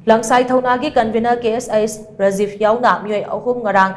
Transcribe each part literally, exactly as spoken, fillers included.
ꯂꯪꯁꯥꯏ ꯊꯧꯅꯥꯒꯤ convener ꯀꯦ ꯑꯦꯁ H ꯔꯥꯖꯤꯐ ꯌꯥꯎꯅ ꯃꯤꯑꯣꯏ ꯑꯍꯨꯝ ꯉꯔꯥꯡ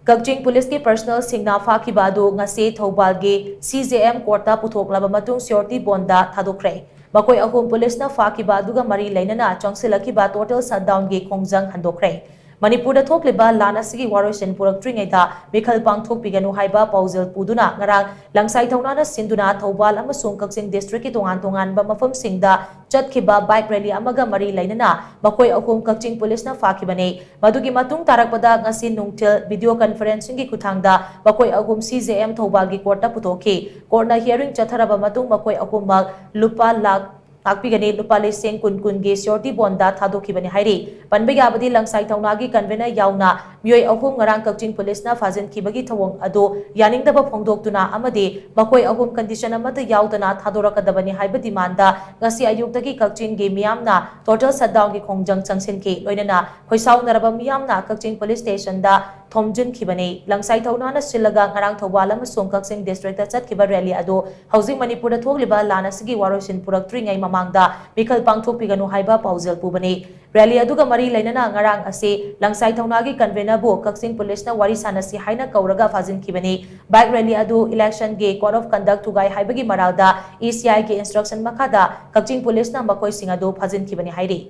ꯀꯛꯆꯤꯡ ꯄꯨꯂꯤꯁꯀꯤ personnelꯁꯤꯡꯅ ꯐꯥꯈꯤꯕ ꯑꯗꯨ ꯉꯁꯤ ꯊꯧꯕꯥꯜꯒꯤ ꯁꯤ ꯖꯦ ꯑꯦꯝ courtꯇ ꯄꯨꯊꯣꯛꯂꯕ ꯃꯇꯨꯡ surety bondꯗ ꯊꯥꯗꯣꯛꯈ꯭ꯔꯦ꯫ ꯃꯈꯣꯏ ꯑꯍꯨꯝ ꯄꯨꯂꯤꯁꯅ ꯐꯥꯈꯤꯕ ꯑꯗꯨꯒ ꯃꯔꯤ ꯂꯩꯅꯅ ꯆꯪꯁꯤꯜꯂꯛꯈꯤꯕ total shutdownꯒꯤ ꯈꯣꯡꯖꯪ ꯍꯟꯗꯣꯛꯈ꯭ꯔꯦ꯫ ꯃꯅꯤꯄꯨꯔꯗ ꯊꯣꯛꯂꯤꯕ ꯂꯥꯟ ꯑꯁꯤꯒꯤ ꯋꯥꯔꯣꯏꯁꯤꯟ ꯄꯨꯔꯛꯇ꯭ꯔꯤꯉꯩꯗ ꯃꯤꯈꯜ ꯄꯥꯡꯊꯣꯛꯄꯤꯒꯅꯨ ꯍꯥꯏꯕ ꯄꯥꯎꯖꯦꯜ ꯄꯨꯗꯨꯅ ꯉꯔꯥꯡ ꯂꯪꯁꯥꯏ ꯊꯧꯅꯥꯅ ꯁꯤꯟꯗꯨꯅ ꯊꯧꯕꯥꯜ ꯑꯃꯁꯨꯡ ꯀꯛꯆꯤꯡ districtꯀꯤ ꯇꯣꯉꯥꯟ ꯇꯣꯉꯥꯟꯕ ꯃꯐꯝꯁꯤꯡꯗ ꯆꯠꯈꯤꯕ bike rally ꯑꯃꯒ ꯃꯔꯤ ꯂꯩꯅꯅ ꯃꯈꯣꯏ ꯑꯍꯨꯝ ꯀꯛꯆꯤꯡ ꯄꯨꯂꯤꯁꯅ ꯐꯥꯈꯤꯕꯅꯤ꯫ ꯃꯗꯨꯒꯤ ꯃꯇꯨꯡ ꯇꯥꯔꯛꯄꯗ ꯉꯁꯤ ꯅꯨꯡꯊꯤꯜ video conferencingꯒꯤ ꯈꯨꯠꯊꯥꯡꯗ ꯃꯈꯣꯏ ꯑꯍꯨꯝ ꯁꯤ ꯖꯦ ꯑꯦꯝ ꯊꯧꯕꯥꯜꯒꯤ courtꯇ ꯄꯨꯊꯣꯛꯈꯤ꯫ Courtꯅ hearing ꯆꯠꯊꯔꯕ ꯃꯇꯨꯡ ꯃꯈꯣꯏ ꯑꯍꯨꯝꯃꯛ ꯂꯨꯄꯥ ꯂꯥꯈ ꯉꯥꯛꯄꯤꯒꯅꯤ, ꯂꯨꯄꯥ ꯂꯤꯁꯤꯡ ꯀꯨꯟ ꯀꯨꯟꯒꯤ surety bondꯗ ꯊꯥꯗꯣꯛꯈꯤꯕꯅꯤ ꯍꯥꯏꯔꯤ꯫ ꯄꯟꯕ ꯌꯥꯕꯗꯤ ꯂꯪꯁꯥꯏ ꯊꯧꯅꯥꯒꯤ convener ꯌꯥꯎꯅ ꯃꯤꯑꯣꯏ ꯑꯍꯨꯝ ꯉꯔꯥꯡ ꯀꯛꯆꯤꯡ ꯄꯨꯂꯤꯁꯅ ꯐꯥꯖꯤꯟꯈꯤꯕꯒꯤ ꯊꯧꯑꯣꯡ ꯑꯗꯨ ꯌꯥꯅꯤꯡꯗꯕ ꯐꯣꯡꯗꯣꯛꯇꯨꯅ ꯑꯃꯗꯤ ꯃꯈꯣꯏ ꯑꯍꯨꯝ condition ꯑꯃꯠꯇ ꯌꯥꯎꯗꯅ ꯊꯥꯗꯣꯔꯛꯀꯗꯕꯅꯤ ꯍꯥꯏꯕ demandꯗ ꯉꯁꯤ ꯑꯌꯨꯛꯇꯒꯤ ꯀꯛꯆꯤꯡꯒꯤ ꯃꯤꯌꯥꯝꯅ total shutdownꯒꯤ ꯈꯣꯡꯖꯪ ꯆꯪꯁꯤꯟꯈꯤ꯫ ꯂꯣꯏꯅꯅ ꯈꯣꯏꯁꯥꯎꯅꯔꯕ ꯃꯤꯌꯥꯝꯅ ꯀꯛꯆꯤꯡ police stationꯗ ꯊꯣꯝꯖꯤꯟꯈꯤꯕꯅꯤ꯫ ꯂꯪꯁꯥꯏ ꯊꯧꯅꯥꯅ ꯁꯤꯜꯂꯒ ꯉꯔꯥꯡ ꯊꯧꯕꯥꯜ ꯑꯃꯁꯨꯡ ꯀꯛꯆꯤꯡ districtꯇ ꯆꯠꯈꯤꯕ rally ꯑꯗꯨ ꯍꯧꯖꯤꯛ ꯃꯅꯤꯄꯨꯔꯗ ꯊꯣꯛꯂꯤꯕ ꯂꯥꯟ ꯑꯁꯤꯒꯤ ꯋꯥꯔꯣꯏꯁꯤꯟ ꯄꯨꯔꯛꯇ꯭ꯔꯤꯉꯩ ꯃꯃꯥꯡꯗ ꯃꯤꯈꯜ ꯄꯥꯡꯊꯣꯛꯄꯤꯒꯅꯨ ꯍꯥꯏꯕ ꯄꯥꯎꯖꯦꯜ ꯄꯨꯕꯅꯤ꯫ Rally ꯑꯗꯨꯒ ꯃꯔꯤ ꯂꯩꯅꯅ ꯉꯔꯥꯡ ꯑꯁꯤ ꯂꯪꯁꯥꯏ ꯊꯧꯅꯥꯒꯤ convenerꯕꯨ ꯀꯛꯆꯤꯡ ꯄꯨꯂꯤꯁꯅ ꯋꯥꯔꯤ ꯁꯥꯟꯅꯁꯤ ꯍꯥꯏꯅ ꯀꯧꯔꯒ ꯐꯥꯖꯤꯟꯈꯤꯕꯅꯤ꯫ Bike rally ꯑꯗꯨ electionꯒꯤ code of conduct ꯊꯨꯒꯥꯏ ꯍꯥꯏꯕꯒꯤ ꯃꯔꯥꯜꯗ ꯏ ꯁꯤ ꯑꯥꯏꯒꯤ instruction ꯃꯈꯥꯗ ꯀꯛꯆꯤꯡ ꯄꯨꯂꯤꯁꯅ ꯃꯈꯣꯏꯁꯤꯡ ꯑꯗꯨ ꯐꯥꯖꯤꯟꯈꯤꯕꯅꯤ ꯍꯥꯏꯔꯤ꯫